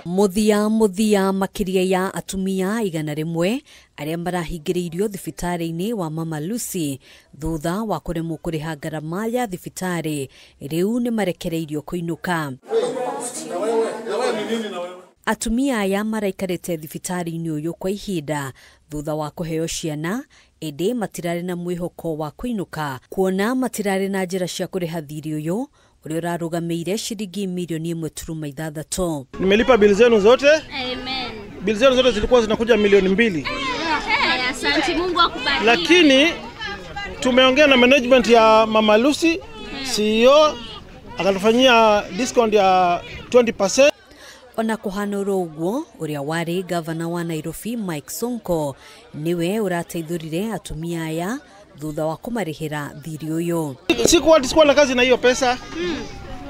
Muthia muthia makiria ya atumia 100 aria marahingiriirio thibitari-ini wa Mama Lucy thutha wa kuremwo kuriha ngarama ya thibitari riu ni marekereirio kuinuka. Atumia aya maraikarite thibitari-ini uyu kwa ihinda thutha wa kuheo ciana indi matirari na mwihoko wa kuinuka kuona matirari na njira cia kuriha thiri uyu uria urarugamĩire shilingi milioni 1.6. Nimelipa bili zenu zote. Amen. Bili zenu zote zilikuwa zinakuja milioni 2. Asante, Mungu akubariki. Lakini tumeongea na management ya Mama Lucy, CEO akatufanyia discount ya 20%. Ona kuhana uguo uria wari gavana wa Nairobi Mike Sonko niwe urateithurire atumia aya thutha wa kumarihira thiri uyu. Sikuwa na kazi na hiyo pesa.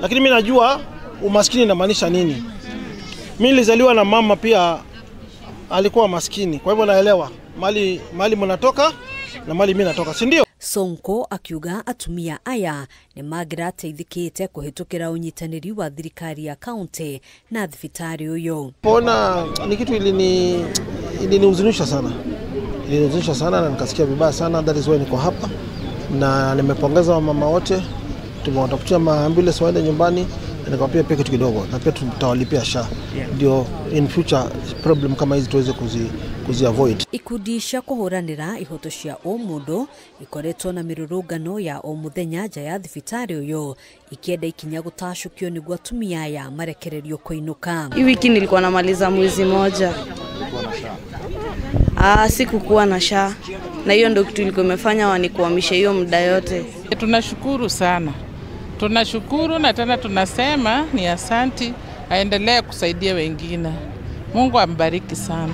Lakini mimi najua umaskini inamaanisha nini. Mimi nilizaliwa na mama pia alikuwa maskini. Kwa hivyo naelewa mali mnatoka na mali mimi natoka, si ndio? Sonko akiuga atumia aya ni magirateithikite kuhitukira unyitaniri wa thirikari ya kaunti na thibitari uyu. Pona ni kitu ilinihuzunisha sana. Ilinihuzunisha sana na nikasikia vibaya sana. That is why niko hapa na nimepongeza wamama wote. Tumewatafutia maambulance waende nyumbani na nikawapia pia kitu kidogo na pia tutawalipia SHA. Ndio in future problem kama hizi tuweze kuzi avoid. Ikundi cia kuhuranira ihoto cia umundu ikoretwo na mirurungano ya o muthenya nja ya thibitari uyu ikienda ikinya gutacukio niguo atumia aya marekererio kuinuka. Hii wiki nilikuwa namaliza mwezi moja. Sikukuwa na SHA na hiyo ndio kitu ilikuwa imefanya wanikuamishe hiyo muda yote. Tunashukuru sana. Tunashukuru na tena tunasema ni asanti, aendelee kusaidia wengine. Mungu ambariki sana.